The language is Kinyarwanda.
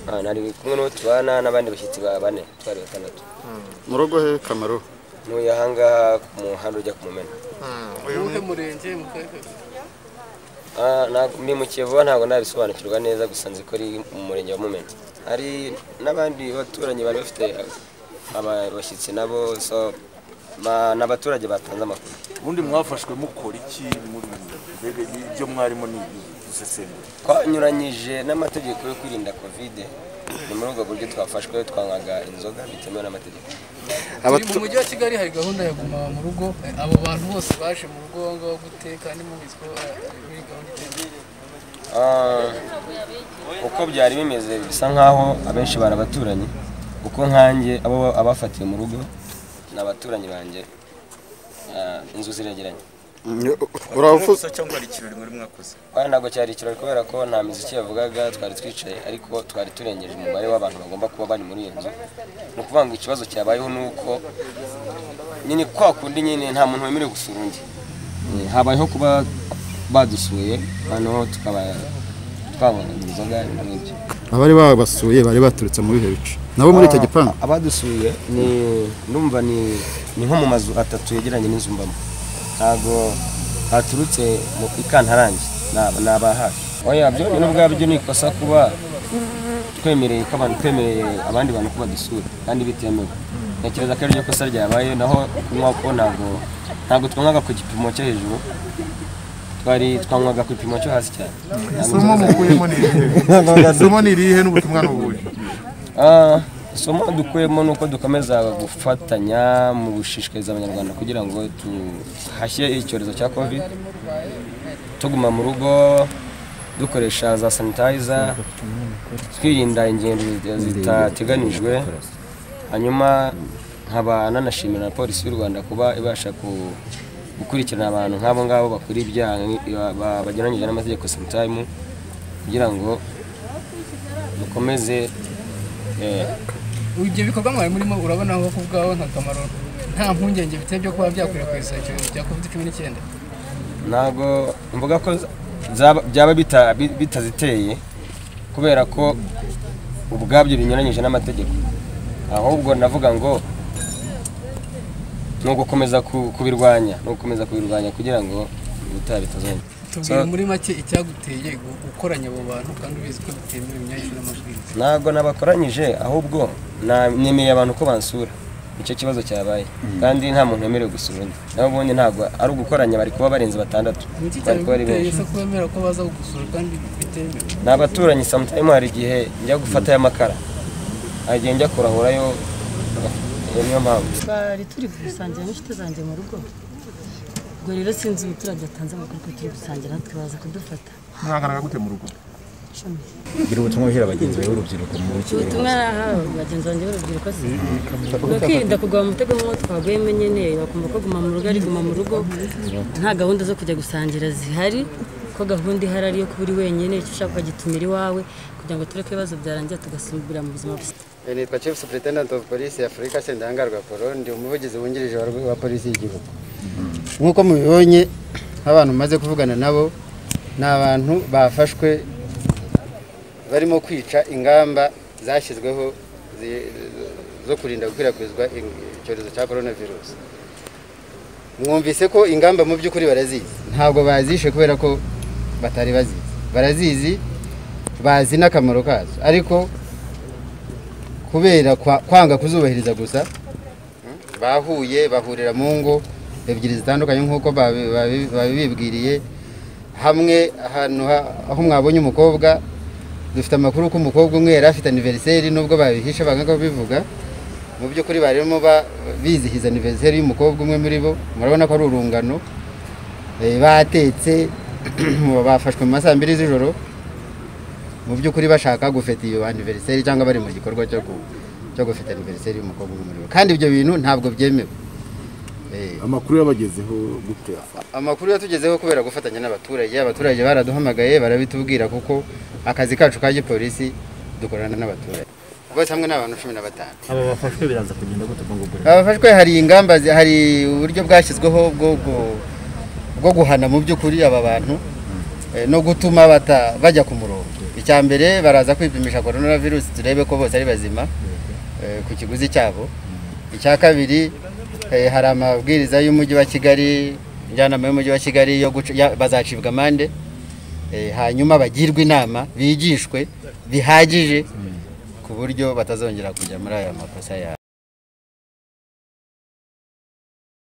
Nari kumwe n'uwo tubana n'abandi bashyitsi ba bane, twari batandatu. Mu rugo he Kamaro? Ntuye ahangaha ku muhanda ujya ku Mumena. Uwuhe murenge mu karere? Nimukiye vuba ntabwo nabisobanukirwa neza, gusa nzi ko ari mu murenge wa Mumena. Hari n'abandi baturanyi bari bafite abashyitsi nabo, so n'abaturage batanze amakuru. Ubundi mwafashwe mukora iki muri ibyo mwarimo ni gusesengura? Twanyuranyije n'amategeko yo kwirinda Covid, ni muri ubwo buryo twafashwe, twanywaga inzoga bitemewe n'amategeko. Mu mujyi wa Kigali hari gahunda ya guma mu rugo, abo bantu bose baje mu rugo ngaho gute kandi mubizi ko biri gahunda itemewe? Uko byari bimeze bisa nkaho abenshi barabaturanye, kuko nkanjye abo abafatiye mu rugo ni abaturanyi banjye, inzu ziregeranye. Uravuze cyangwa ari ikirori muri mwakoze? Ntabwo cyari ikirori kubera ko nta miziki yavugaga, twari twicaye ariko twari turengeje umubare w'abantu bagomba kuba bari muri iyo nzu. Ni ukuvuga ngo ikibazo cyabayeho ni uko nyine kwa kundi nyine nta muntu wemerewe gusura undi. Habayeho kuba badusuye noneho tukaba twabona inzoga n'ibyo. Abari babasuye bari baturutse mu bihe bice nabo muri icyo gipangu? Abadusuye ni ndumva ni nko mu mazu atatu yegeranye n'inzu mbamo, ntabwo haturutse mu ikantarange, ni aba hafi. Oya byo ni ubwabyo ni ikosa kuba twemereye ko abantu twemereye abandi bantu ko badusura kandi bitemewe. Ntekereza ko iryo kosa ryabaye, naho kunywa ko ntabwo twanywaga ku gipimo cyo hejuru, twari twanywaga ku gipimo cyo hasi cyane. Isomo mukuyemo ni irihe? Isomo ni irihe n'ubutumwa ni ubuhe? Isomo dukuyemo ni uko dukomeza gufatanya mu gushishikariza Abanyarwanda kugira ngo tuhashye icyorezo cya Covid, tuguma mu rugo, dukoresha za sanitizer, twirinda ingendo zitateganijwe. Hanyuma nkaba nanashimira na polisi y'u Rwanda kuba ibasha gukurikirana abantu nk'abo ngabo bakora ibyaha bagereranyije n'amategeko sometime, kugira ngo dukomeze. Ibyo bikorwa mwari murimo urabona ko kubwaho nta kamaro, nta mpungenge biteye byo kuba byakwirakwiza icyorezo cya Covid-19? Ntabwo mvuga ko byaba bitaziteye kubera ko ubwabyo binyuranyije n'amategeko, ahubwo navuga ngo ni ugukomeza kubirwanya, ni ugukomeza kubirwanya kugira ngo ubutaha bitazongera. Tubwire muri make icyaguteye gukoranya abo bantu kandi ubizi ko bitemewe imyanya n'amabwiriza. Ntabwo nabakoranyije, ahubwo nemeye abantu ko bansura, nicyo kibazo cyabaye, kandi nta muntu wemerewe gusura undi. Naho ubundi ntabwo ari ugukoranya, bari kuba barenze batandatu, bari kuba ari benshi. Ese kwemera ko baza kugusura kandi bitemewe? Ni abaturanyi, sometime hari igihe njya gufata y'amakara, hari igihe njya kurahurayo, niyo mpamvu. Twari turi gusangira n'inshuti zanjye mu rugo, ubwo rero sinzi umuturage atanze amakuru ko turi gusangira, natwe baza kudufata. Mwanganaga gute mu rugo? 10. Gira ubutumwa ugira bagenzi bawe b'urubyiruko muri iki gihe. Ubutumwa nahawe bagenzi banjye b'urubyiruko se ni ukwirinda kugwa mu mutego nk'uwo twaguyemo nyine, bakumva ko guma mu rugo ari guma mu rugo, nta gahunda zo kujya gusangira zihari, ko gahunda ihari ari iyo kuba uri wenyine, icyo ushaka ukagitumira iwawe kugira ngo tureke ibibazo byarangira tugasubira mu buzima busanzwe. Nitwa Chief Superintendent of Police Africa Sendangarwa Paul, ndi umuvugizi wungirije wa polisi y'igihugu. Nk'uko mubibonye abantu maze kuvugana nabo ni abantu bafashwe barimo kwica ingamba zashyizweho zo kurinda gukwirakwizwa icyorezo cya coronavirus. Mwumvise ko ingamba mu by'ukuri barazizi, ntabwo bazishe kubera ko batari bazizi, barazizi, bazi n'akamaro kazo, ariko kubera kwanga kuzubahiriza gusa bahuye bahurira mu ngo ebyiri zitandukanye nk'uko babibwiriye hamwe. Ahantu aho mwabonye umukobwa, dufite amakuru ko umukobwa umwe yari afite anniversaire, nubwo babihisha banga kubivuga, mu by'ukuri barimo bizihiza anniversaire y'umukobwa umwe muri bo. Murabona ko ari urungano, batetse, bafashwe mu masaha 2 z'ijoro, mu by'ukuri bashaka gufeta iyo anniversaire cyangwa bari mu gikorwa cyo gufeta anniversaire y'umukobwa umwe muri bo, kandi ibyo bintu ntabwo byemewe. Amakuru yabagezeho gute? Amakuru yatugezeho kubera gufatanya n'abaturage, abaturage baraduhamagaye barabitubwira, kuko akazi kacu ka gipolisi dukorana n'abaturage bose hamwe n'abantu 15. Aba bafashwe biraza kugenda gute ngo gore? Abafashwe hari ingamba, hari uburyo bwashyizweho bwo guhana mu by'ukuri aba bantu. no gutuma bajya ku murongo. Icya mbere baraza kwipimisha coronavirus turebe ko bose ari bazima ku kiguzi cyabo. Icya kabiri hari amabwiriza y'umujyi wa Kigali, njyanama y'umujyi wa Kigali yo bazacibwa amande, hanyuma bagirwe inama, bigishwe bihagije ku buryo batazongera kujya muri aya makosa ya